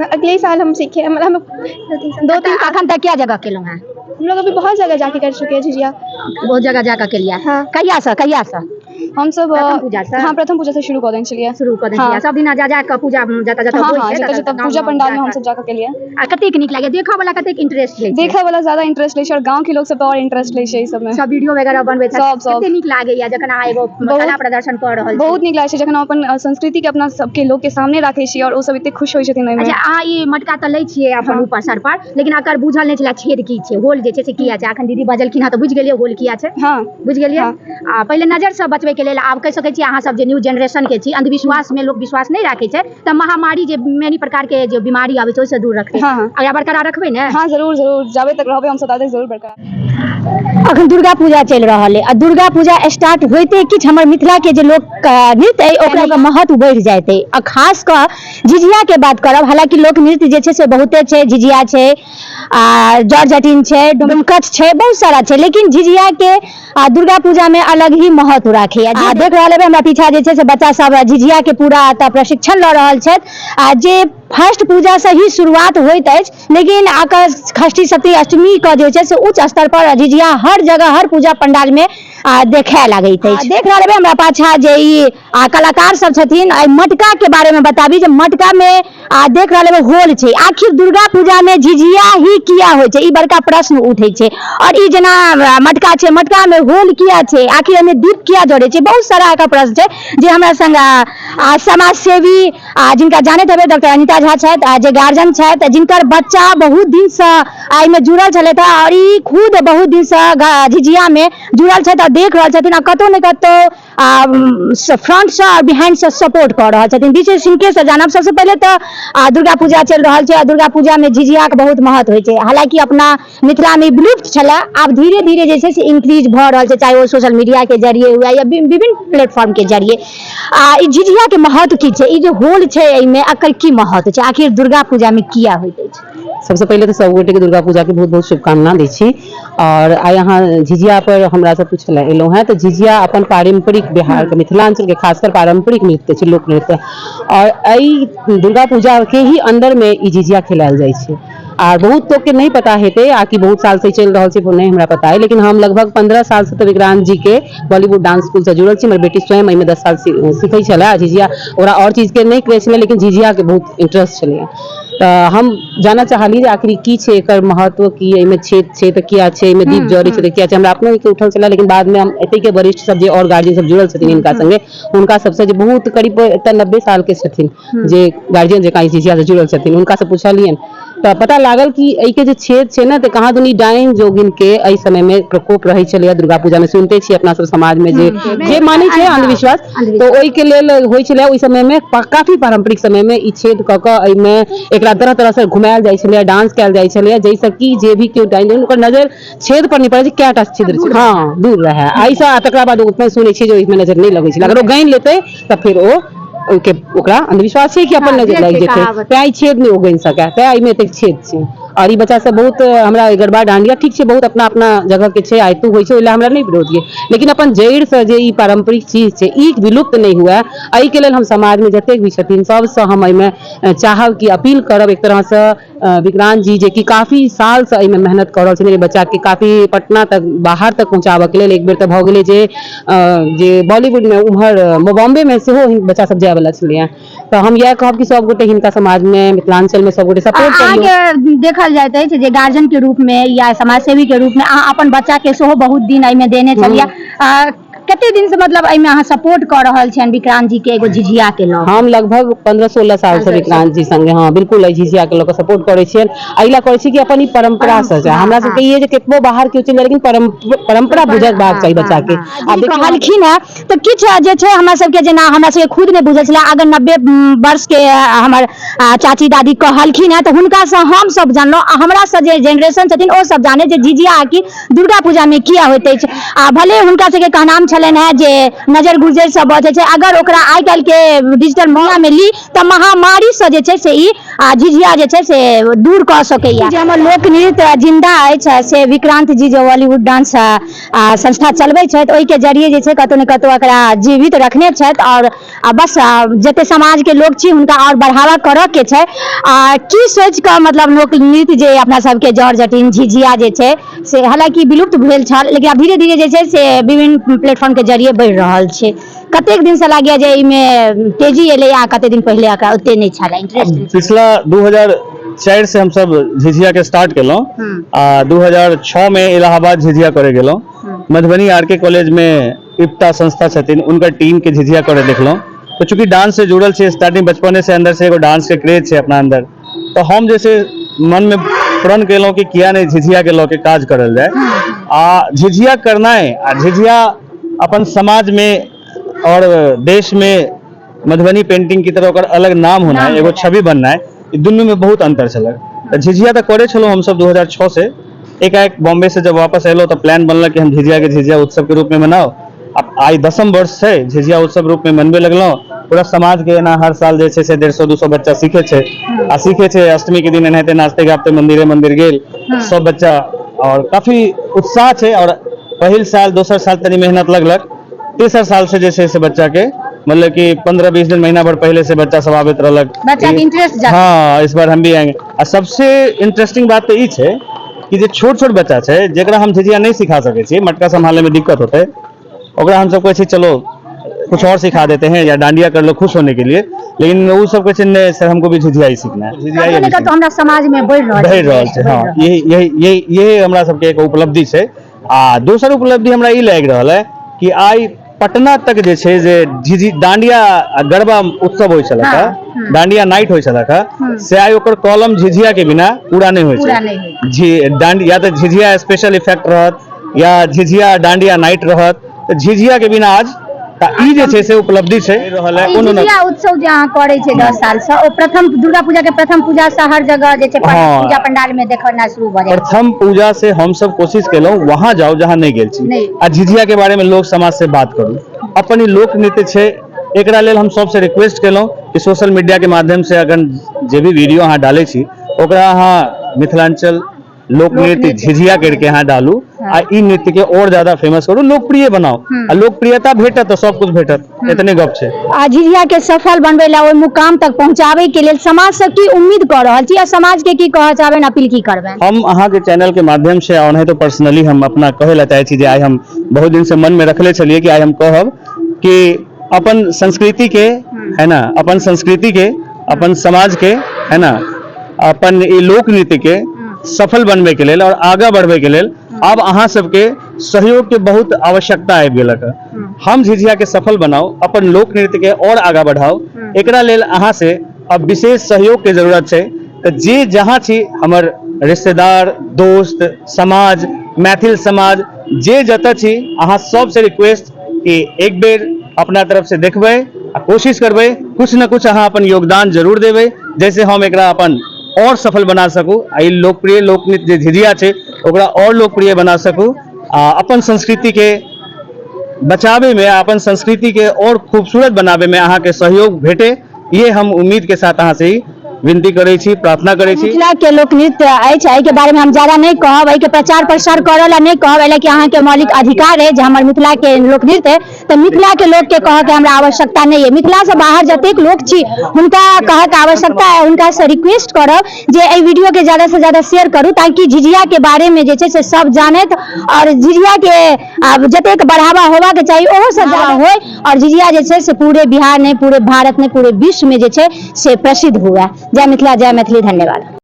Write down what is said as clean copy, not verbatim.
अगले साल हम सीखे, मतलब हम 2-3 साल। अखन तक क्या जगह केलहुँ हैं? हम लोग अभी बहुत जगह जाके कर चुके हैं झिझिया। बहुत जगह जाकर के लिया? हाँ। कहिया से, कहिया से? हम सब प्रथम पूजा से? हाँ, प्रथम पूजा से शुरू कर देने चलिए। शुरू कऽ देने हाँ। छलियै। सब दिना जा जा कऽ पूजा जतऽ जतऽ हाँ। होइ हाँ। छै, जतऽ ततऽ जतऽ गाँव पूजा गाँव पंडाल में जा हम सब जाकर के लिए। आ कतेक नीक लागै देखऽ वाला, कतेक इंटरेस्ट लै छै? देखऽ वाला ज्यादा इंटरेस्ट लै छै और गाँव के लोग सब तो और इंटरेस्ट लै छै ई सब में। सब वीडियो वगैरह बनबै छै। सब, सब। कते नीक लागैया जखन अहाँ एगो कला प्रदर्शन कऽ रहल छी? बहुत नीक लागै छै जखन हम अपन संस्कृति के अपना सबके लोग के सामने राखै छी और ओ सब एते खुश होइ छथिन ओहिमे। अच्छा, अहाँ ई मटका तऽ लै छियै अपन ऊपर सर पर, लेकिन एकर बुझल नहि छलै छेद की छै, होल जे छै से किया छै। अखन दीदी बजलखिन हँ तऽ बुझि गेलियै होल किया छै? हाँ। बुझि गेलियै? हाँ। आ पहिले नजरसँ बचबैके लेल। आब कहि सकै छी अहाँ सब जे न्यू जेनरेशन के छी, अंधविश्वास में लोक विश्वास नहि राखै छै, तऽ महामारी जे मेनी प्रकार के जे बीमारी आबै छै, ओहिसँ दूर रखतै? हाँ, हाँ। अगला बरकरार रखबै ने? हाँ, जरूर जरूर, जाबे तक रहबै हम सब ताबे जरूर बरकरार। अखन दुर्गा पूजा चलि रहल अइ आ दुर्गा पूजा स्टार्ट होइते किछु हमर मिथिलाके जे लोक नृत्य अइ, ओकरा ओकर महत्व बढ़ि जाइत अइ। आ खास कऽ झिझियाके बात करब, हालाँकि लोक नृत्य जे छै से बहुते छै, झिझिया छै आ जट जटिन छै, डोमकछ छै, बहुत सारा छै, लेकिन झिझियाके आ दुर्गा पूजामे अलग ही महत्व राखैया। आ देख रहल हेबै हमरा पीछा जे छै से बच्चा सब झिझियाके पूरा एतऽ प्रशिक्षण लऽ रहल छथि। आ जे फर्स्ट पूजासँ ही शुरुआत होइत अछि, लेकिन आकर षष्ठी, सप्तमी, अष्टमी के जे छै से उच्च स्तर पर झिझिया हर जगह, हर पूजा पंडाल में देखाय लागैत अछि। देख रहल हेबै हमरा पाछा जे ई कलाकार सब छथिन, एहि मटका के बारे में बताबी जे मटका में देख रहल हेबै होल छै। आखिर दुर्गा पूजा में झिझिया ही किया होइ छै, ई बड़का प्रश्न उठै छै। और ई जेना मटका छै, मटका में होल किया छै, आखिर एहिमे दीप किया जरै छै? बहुत सारा एकर प्रश्न छै जे हमरा संग समाज सेवी आ जिनका जानैत हेबै, डॉक्टर अनिता झा छथि, आ जे गार्जियन छथि, जिनकर बच्चा बहुत दिनसँ एहिमे जुड़ल छलथि हँ और ई खुद बहुत दिनसँ झिझियामे जुड़ल छथि आ देख रहल छथिन आ कतहु ने कतहु फ्रंटसँ आओर बिहाइंडसँ सपोर्ट कऽ रहल छथिन। विशेष हिनकेसँ जानब। सबसँ पहिले तऽ दुर्गा पूजा चलि रहल छै आ दुर्गा पूजामे झिझियाके बहुत महत्व होइ छै। हालाँकि अपना मिथिलामे विलुप्त छलै, आब धीरे धीरे जे छै से इंक्रीज भऽ रहल छै, चाहे ओ सोशल मीडियाके जरिए हुए या विभिन्न प्लेटफॉर्मके जरिए। आ ई झिझियाके महत्व की छै? ई जे होल छै एहिमे, एकर की महत्व छै? आखिर दुर्गा पूजामे किया होइत अछि? सबसँ पहिले तऽ सब गोटेके दुर्गा पूजाके बहुत बहुत शुभकामना दै छी। आओर आइ अहाँ झिझिया पर हमरा से पूछय लए एलहुँ हेँ, तऽ झिझिया अपन पारम्परिक बिहारके, मिथिलाञ्चलके खासकर पारम्परिक नृत्य छै, लोक नृत्य। आओर एहि दुर्गा पूजाके ही अन्दरमे ई झिझिया खेलायल जाइ छै। आ बहुत लोकके नहि पता हेतै, आ कि बहुत सालसँ चलि रहल छै, नहि हमरा पता अइ, लेकिन हम लगभग 15 सालसँ तऽ विक्रांत जीके बॉलीवुड डांस स्कूलसँ जुड़ल छी। हमर बेटी स्वयं एहिमे 10 साल सीखै छलै आ झिझिया ओकरा आओर चीजके नहि क्रेज छलै, लेकिन झिझियाके बहुत इंटरेस्ट छलैए। तऽ हम जानऽ चाहलियै जे आखिर ई की छै, एकर महत्व की, एहिमे छेद छै तऽ किया छै, एहिमे दीप जरै छै तऽ किया छै। हमरा अपनो के उठल छलै, लेकिन बादमे हम एतहिके वरिष्ठ सब जे आओर गार्जियन सब जुड़ल छथिन हिनका संगे, हुनका सबसँ, जे बहुत करीब एतऽ 90 सालके छथिन, जे गार्जियन जकाँ ई झिझियासँ जुड़ल छथिन, हुनकासँ पुछलियनि तऽ पता लागल कि एहिके जे छेद छै ने, तऽ कहाँ दुनी डाइन जोगिनके एहि समयमे प्रकोप रहै छलैए दुर्गा पूजामे। सुनिते छियै अपना सब समाजमे जे जे मानै छै अंधविश्वास, तऽ ओहिके लेल होइ छलै ओहि समयमे काफी पारम्परिक समयमे ई छेद कऽ कऽ एहिमे एकरा तरह तरहसँ घुमायल जाइ छलैए, डांस कयल जाइ छलैए, जाहिसँ कि जे भी केओ डाइन जोगिन, ओकर नजर छेद पर नहि पड़ै छै, कएटा छिद्र छै, हँ, दूर रहै एहिसँ। आ तकरा बाद ओ सुनै छियै जे ओहिमे नजर नहि लगै छलै, अगर ओ गानि लेतै तऽ फेर ओ ओहिके ओकरा अंधविश्वास छै कि अपन हँ, नजर जे लागि छै जेतै, कहावत। तैं ई छेद नहि ओ गनि सकै, तैं एहिमे एतेक छेद छै। आओर ई बच्चा सब बहुत हमरा गरबा डांडिया ठीक छै, बहुत अपना अपना जगह के छै, आइतो होइ छै, ओहि लए हमरा नहि विरोध ये, लेकिन अपन जड़ि से जे ई पारंपरिक चीज छै, ई विलुप्त नहि हुए, एहिके लेल हम समाजमे जतेक भी छथिन सबसँ हम एहिमे चाहब कि अपील करब एक तरहसँ। विक्रांत जी जे कि काफी सालसँ एहिमे मेहनत कऽ रहल छथिन, एहि बच्चाके काफी पटना तक, बाहर तक पहुँचाबऽके लेल। एक बेर तऽ भऽ गेलै जे जे बॉलीवुडमे उम्हर बॉम्बेमे सेहो बच्चा सब जायवला छलैए। तऽ हम इएह कहब कि सब गोटे हिनका समाजमे, मिथिलाञ्चलमे सब गोटे सपोर्ट करियौ। अहाँके देखल जाइत अछि जे गार्जियन के रूप में या समाजसेवी के रूप में अहाँ अपन बच्चा के सेहो बहुत दिन एहिमे देने छलियै। कते दिन से मतलब एहिमे अहाँ सपोर्ट कऽ रहल छियनि विक्रांत जी के एगो झिझिया के लऽ? हम लगभग 15-16 साल से विक्रांत जी संगे, हाँ बिल्कुल, एहि झिझिया के लऽ कऽ सपोर्ट करै छियनि। एहि लए करै छी कि अपन ई परम्परा से छै। हमरा सबके ई है जे कतबो बाहर केओ चलि जाय, लेकिन परम्परा बुझबाक चाही बच्चा के। आ कहलखिन है तऽ किछु जे छै हमरा सबके, जेना हमरा सबके खुद नहि बुझल छलै, अगर 90 वर्ष के हमर चाची दादी कहलखिन है तऽ हुनकासँ हम सब जानलहुँ, आ हमरा से जे जेनरेशन छथिन ओ सब जाने जे झिझिया आकि दुर्गा पूजा मे किया होइत अछि। आ भले हुनका सबके कहनाम छलनि है जे नजर गुजर से बचै छै, अगर ओकरा आइ काल्हि के डिजिटल दुनिया मे ली तऽ महामारी से जे छै से ई झिझिया जे छै से दूर कऽ सकैया। जे हमर लोक नृत्य जिंदा अछि से विक्रांत जी जे बॉलीवुड डांस संस्था चलबै छथि, ओहिके जरिए जे छै कतौ ने कतौ एकरा जीवित रखने छथि। आओर बस जते समाज के लोक छी हुनका आओर बढ़ावा करऽ के छै। आ की सोचि कऽ मतलब लोक नृत्य जे अपना सबके जड़ जटिन झिझिया जे छै से हालांकि विलुप्त भेल छल, लेकिन आब धीरे धीरे जे छै से विभिन्न प्लेटफॉर्म के जरिए बढ़ि रहल छै। कतेक दिन से लागैया जे एहिमे तेजी एलै आ कतेक दिन पहिले एकरा ओते नहि छलै इंटरेस्ट? पिछला 2004 से हमसब झिझिया के स्टार्ट केलहुँ आ 2006 में इलाहाबाद झिझिया करे गेलहुँ। मधुबनी आर के कॉलेज में इप्टा संस्था छथिन, उनकर टीम के झिझिया करे देखलहुँ। तो चूंकि डांस से जुड़ल छै स्टार्टिंग बचपने से, अंदर से एगो डांस के क्रेज छै अपना अंदर, तो हम जैसे मन में प्रण केलहुँ कि किया नहीं झिझिया के लऽ के काज करल जाय। आ झिझिया करनाइ आ झिझिया अपन समाज में और देश में मधुबनी पेंटिंग की तरह ओकर अलग नाम होना, एगो छवि बननाइ, ई दुनू में बहुत अंतर छलक। तऽ झिझिया तऽ करै छलहुँ हमसब 2006 से। एकाएक बॉम्बे से जब वापस एलहुँ तऽ प्लान बनल कि हम झिझिया के झिझिया उत्सव के रूप में मनाउ। आब आइ 10म वर्ष छै, झिझिया उत्सव रूप में मनबे लगलहुँ। पूरा समाज के एना हर साल जे छै से 150-200 बच्चा सीखे छै आ सीखे छै। अष्टमी के दिन एनाहिते नाचते गाबते मंदिरे मंदिर गेल सब बच्चा और काफी उत्साह छै। और पहिल साल दोसर साल तनी मेहनत लगलक, तेसर साल से जे छै से बच्चा के मतलब कि 15-20 दिन महीना भर पहले से बच्चा सब आबैत रहलक। बच्चा के इंटरेस्ट जागल। हाँ, इस बार हम भी आएंगे। आ सबसे इंटरेस्टिंग बात तऽ ई छै कि जे छोट छोट बच्चा छै जेकरा हम झिझिया नहि सिखा सकै छी, मटका संभाले में दिक्कत होतै, ओकरा हम सब कहै छी चलो कुछ और सिखा देते हैं या डांडिया कर लो खुश होने के लिए, लेकिन ओ सब कहै छै नहीं सर, हमको भी झिझिया ही सीखना है, झिझिया ही कतौ ने अभी कतौ हमरा समाज मे बढ़ि रहल बढ़ि रहल छै। हाँ, यही यही यही यही हमरा सबके एक उपलब्धि छै। आ दोसर उपलब्धि हमरा ई लागि रहल है कि आइ पटना तक जे छै जे झिझि डांडिया आ गरबा उत्सव होइ छलक है, डांडिया नाइट होइ छलक है, से आइ ओकर कॉलम झिझिया के बिना पूरा नहि होइ पूरा छै। नहि होइ। झि डांडिया या तऽ झिझिया स्पेशल इफेक्ट रहत या झिझिया डांडिया नाइट रहत, तऽ झिझिया के बिना आज तऽ ई जे छै से उपलब्धि छै रहल है। ई कोनो न झिझिया उत्सव जे अहाँ करै छै 10 साल से, ओ प्रथम दुर्गा पूजा के प्रथम पूजा से हर जगह जे छै पूजा पंडाल में देखना शुरू भऽ जाइ छै। प्रथम पूजा से हम सब कोशिश केलहुँ वहां जाउ जहां नहि गेल छी नहि। आ झिझिया के बारे में लोक समाज से बात करू। अपन ई लोक नृत्य छै, एकरा लेल हम सबसे रिक्वेस्ट केलहुँ कि सोशल मीडिया के माध्यम से अगर जे भी वीडियो अहाँ डालै छी ओकरा अहाँ मिथिलांचल लोक नृत्य झिझिया करके अहाँ डालू आ ई नृत्य के और ज्यादा फेमस करू, लोकप्रिय बनाउ। आ लोकप्रियता भेटत तऽ सब कुछ भेटत, एतने गप छै। आ झिझिया के सफल बनबै ला ओहि मुकाम तक पहुंचाबै के लेल समाज से की उम्मीद कऽ रहल छी आ समाज के की कहऽ चाहबनि, अपील की करबनि? हम अहाँके चैनल के माध्यम से और नहीं तो पर्सनली हम अपना कहै ला चाहै छी जे आइ हम बहुत दिन से मन में रखले छलियै कि आइ हम कहब कि अपन संस्कृति के है ना, अपन संस्कृति के, अपन समाज के है ना, अपन ई लोक नृत्य के सफल बनबै के लेल और आगाँ बढ़बै के लेल आब अहाँ सबके सहयोग के बहुत आवश्यकता आबि गेलक। हम झिझिया के सफल बनाउ, अपन लोक नृत्य के और आगाँ बढ़ाउ, एकरा लेल अहाँ से अब विशेष सहयोग के जरूरत छै। तऽ जे जहाँ छी हमर रिश्तेदार, दोस्त, समाज, मैथिल समाज, जे जतऽ छी अहाँ सबसे रिक्वेस्ट कि एक बेर अपना तरफ से देखबै आ कोशिश करबै कुछ न कुछ अहाँ अपन योगदान जरूर देबै, जैसे हम एकरा अपन और सफल बना सकू आ ई लोकप्रिय लोकनृत्य जे झिझिया छै ओकरा और लोकप्रिय बना सकू आ अपन संस्कृति के बचाबे में, अपन संस्कृति के और खूबसूरत बनाबे में अहाँके सहयोग भेटे, ये हम उम्मीद के साथ अहाँ से ही विनती करै छी, प्रार्थना करै छी। मिथिला के लोक नृत्य अछि, एहि के बारे में हम ज्यादा नहीं कहब, एहि के प्रचार प्रसार करऽ ला नहीं कहब, एहि कि अहाँ के मौलिक अधिकार है जे हमर मिथिला के लोक नृत्य है तऽ मिथिला के लोक के कहऽ के हमरा आवश्यकता नहीं है। मिथिला से बाहर जतेक लोक छी हुनका कहऽ के आवश्यकता है, हुनका से रिक्वेस्ट करब जे एहि वीडियो के ज्यादा से ज्यादा शेयर करू ताकि झिझिया के बारे में जे छै से सब जानत और झिझिया के आब जतेक बढ़ावा होबाक चाही ओहो से ज्यादा होय और झिझिया जे छै से पूरे बिहार नहीं, पूरे भारत नहीं, पूरे विश्व में जे छै से प्रसिद्ध हुए। जय मिथिला, जय मैथिली, धन्यवाद।